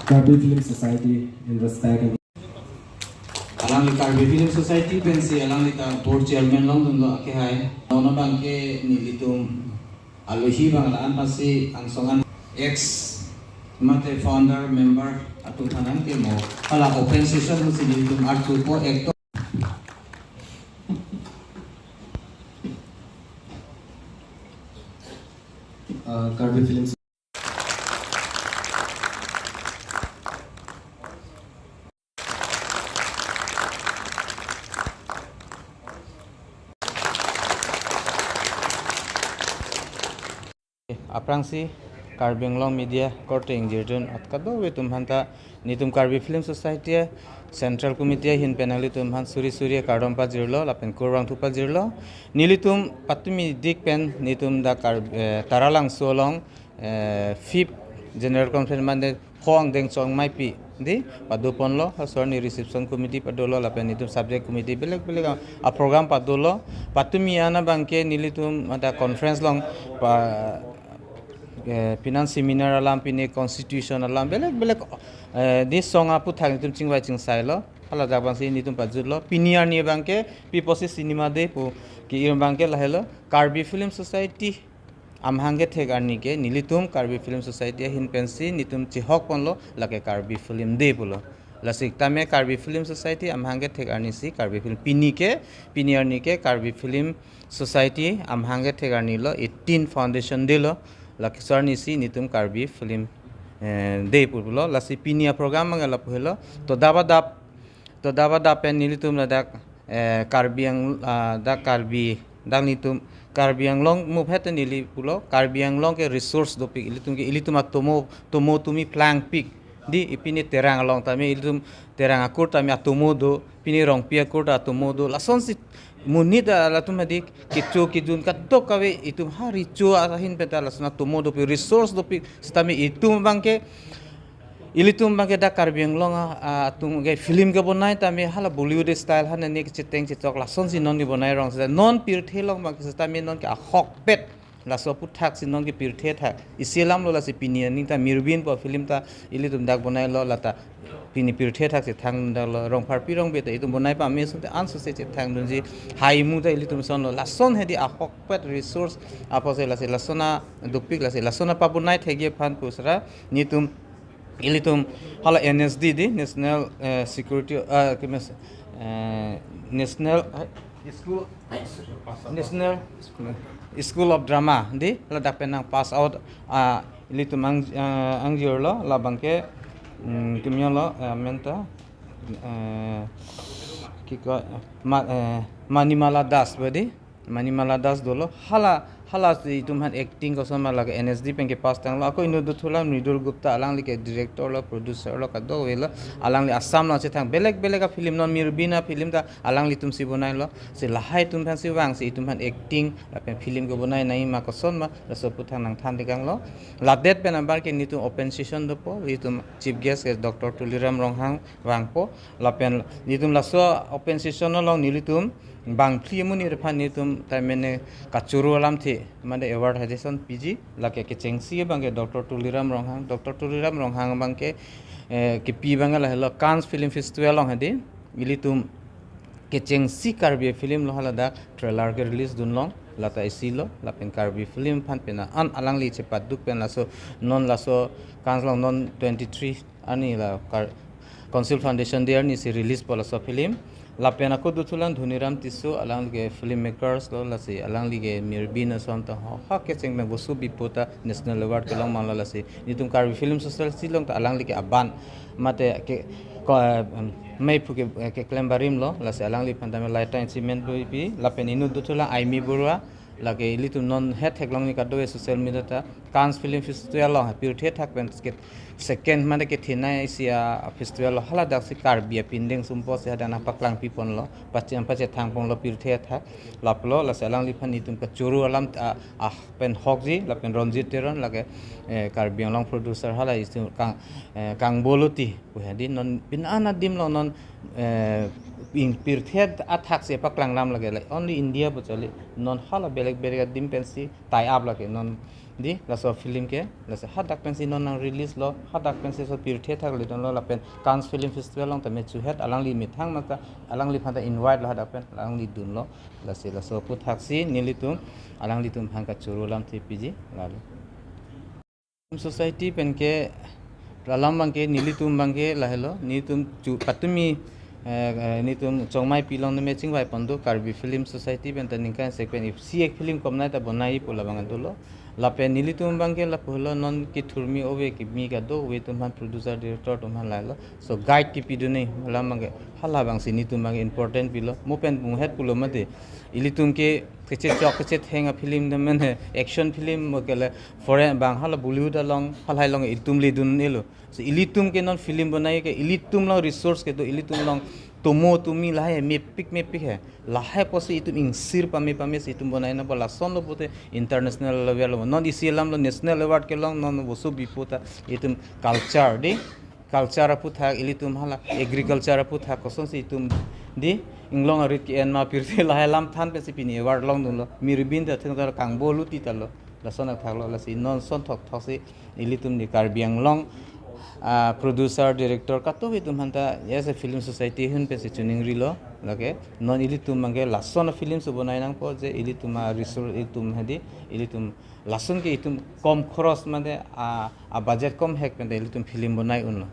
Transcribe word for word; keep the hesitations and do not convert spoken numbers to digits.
Karbi Film Society in respect and alangli Karbi Film Society pensi alangli ta board chairman longdunlo akehai. Non abangke nelitum alohi abang la-an pasi angsong an ex mate founder member atum aphan nangkemo. Hala open session pusi nelitum arjupo ek uh, Karbi Film Aphrangsi Karbi Anglong Media korte ingjirjun at kadokave atum aphanta nelitum Karbi Film Society Central Committee ahin pen nanglitum aphan suri suri kardom pajirlo lapen kurvangthu pajirlo. Nelitum patumi dik pen nelitum dak Kar-, eh, Taralangso along, eh, fifth General Conference mande khong deng chong maipi di padoponlo, ha sorni reception committee padolo lapen nelitum subject committee belek belek a, a program padolo. Patumi an abangke nelitum ada conference along pa, eh, pini an seminar alam, pini constitution alam, belek belek, eh, di song aphuthak nelitum chingvai chingsailo. Hala dak abangsi nelitum pajutlo. Pini arni abangke Pi apotsi cinema day pu ke-ir abangke lahelo, Karbi Film Society amahang kethek arni ke nelitum Karbi Film Society ahin pensi nelitum chihokponlo, lake Karbi Film Day pulo. Lasi tame Karbi Film Society amahang kethek arni si Karbi Film, pini ke, pini arni ke Karbi Film Society amahang kethek arni lo, eighteen foundation day lo, lake so arni si nelitum Karbi Film, eh, Day pu pulo. Lasi pini a program abang lapu helo, to daba dap to daba dap pen nelitum ladak, eh, Karbi Ang-, ah, dak Karbi, dak nelitum Karbi Anglong muphet neli pulo, Karbi Anglong ke resource dopik, ilitum ke, ilitum atomo, tomo tumi plangpik. Di ipini Terang along tame, ilitum Terang akur tame atomo do, pini Rongpi akur ta atomo do, lasonsi monit a latum hadik, kecho kejun kadokave itum ha recho ahin pen ta lason atomo dopik, resource dopik, sitame itum abangke, ilitum abangke dak Karbi Anglong a, a, atum ke film kebonai tame hala Bollywood style ha nani kecheteng chechok lasonsi non kebonai rong seta non pirthe along abangke sitame non ke ahokpet laso aphuthak si non ke pirthe thak. Isi alam lo lasi pini aning ta Mirbin pu film ta ilitum dak bonailo lata pini pirthe thak chethang dalo Rongpharpi Rongbe ta itum bonai pame ason ta anso se chethang dunji haimu ta ilitum son lo lason hedi ahokpet resource apotsi lasi lason a dopik lasi lason a pabonai thekji aphan pusra nelitum ilitum hala N S D di, National, eh, Security, eh, kemes-, eh, National, eh, School, National School of Drama di, ladak pen nang pass out, ah, ilitum ang, ah, angjirlo, labangke, mm, kemyolo, eh, menta, eh, kiko, ma, eh, Manimala Das badi, Manimala Das dolo, hala, hala si itum aphan acting koson ma lake N S D pen ke pass tanglo, ako inut dothulang Mridul Gupta, alangli ke director lo, producer lo, kadokave lo, alangli Assam lo chethang, belek belek a film non Mirbin a film ta alanglitum si bonailo, si lahai atum aphan si vangsi itum aphan acting, lapen film kebonai nangji ma koson ma, laso aphuthak nangthan tekanglo, ladet pen anparke nelitum open session dopo, nelitum chief guest ke Doctor Tuliram Ronghang vangpo, lapen nelitum laso open session along nelitum bangphli amonit aphan nelitum ta mene kachoro alamthe mane award hajison piji, lake kechengsi abangke Doctor Tuliram Ronghang, Doctor Tuliram Ronghang abangke, eh, kepi abangke lahelo Cannes Film Festival along hadi ilitum kechengsi Karbi film lo haladak trailer ke release dunlong, lata isi lo, lapen Karbi film aphan pena an alangli chepaduk pen laso non laso Cannes along non twenty-three arni la kar-, Council Foundation Day arni si release po laso film. Lapen ako dothulang Dhoniram Tisso, alangli ke filmmakers lo, lasi alangli ke Mirbin ason ta ho, ha kecheng pen Bosu Bipo ta National Award kelong manlo lasi. Nelitum Karbi Film Society along ta alangli ke aban mate ke ko, em, meiphu ke, keklem barim lo, lasi alangli aphan tame lifetime achievement lo ipi, lapen inut dothulang Aimee Baruah, lake ilitum non het theklong ni kado social media ta, Cannes Film Festival along ha pirthe thak pen ke second mane kethenei isi a festival lo, haladak si Karbi apindeng sumpo si hadak nangpaklang piponlo, pacham pachethang ponlo pirthe thak, lapulo, lasi alangliphan nelitum kachoro alam, ah, ah, pen hokji, lapen Ranjit Teron, lake, eh, Karbi Anglong producer hala isu kang, eh, Kangbo Loti, pu hadi non pini an adim lo non eh, ing pirthe athak si paklang lam lake, like, only India pu chali, non hala belek belek adim pensi tie up lake non, di, laso film ke, lasi hadak pensi non nang release lo, hadak pensi so pirthe athak le dunlo, lapen Cannes Film Festival along ta me chuhet, alangli methang mata, alangliphan ta invite lo hadak pen, alangli dunlo, lasi laso aphuthak si nelitum, alanglitum aphan kachoro lamthe piji, lalo. Film Society pen ke, alam abang ke, nelitum abang ke, lahelo, nelitum chu, patumi, eh, eh, nelitum Chongmai pilong neme chingvai pon do, Karbi Film Society pen ta ningkan sek pen isi ek film komnai ta bonai pu labang dolo. Lapen nelitum abang ke lapulo, non kethurmi ove kimi kado, ove atum aphan, producer director atum aphan lahelo. So guide kipidun ne, alam abang ke, halabang si nelitum abang ke important pilo. Mo pen bunghet pulo mate, ilitum ke kechechok kechetheng a film de mene, action film mo kele foreign abang hala Bollywood along, halahai along ilitum ledun elo. So ilitum ke non film bonai ke, ilitum along resource kedo, ilitum along tomo tomi lahai mepik mepik he. Lahai pusi itum ingsir pame pame si itum bonai nangpo, lason lo pute international level lo. Non isi alam lo national award kelong, non boso bipo ta itum culture di, culture aphuthak, ilitum hala agriculture aphuthak, kosonsi itum di inglong arit ke-en ma pirthe, lahai alam than pensi pini award longdunlo. Miribin ta thengtar kangbo luti ta lo. Lason athak lo, lasi non ason thokthok si ilitum di Karbi Anglong, ah, producer, director, katuvi atum aphan ta, yes, a film society ahun pensi choningrilo, lake, non ilitum abang ke lason a film si bonai nangpo, je ilitum a resource, ilitum hadi, ilitum lason ke itum kom khoros mate, a, a budget kom hek pen ta ilitum film bonai unlo.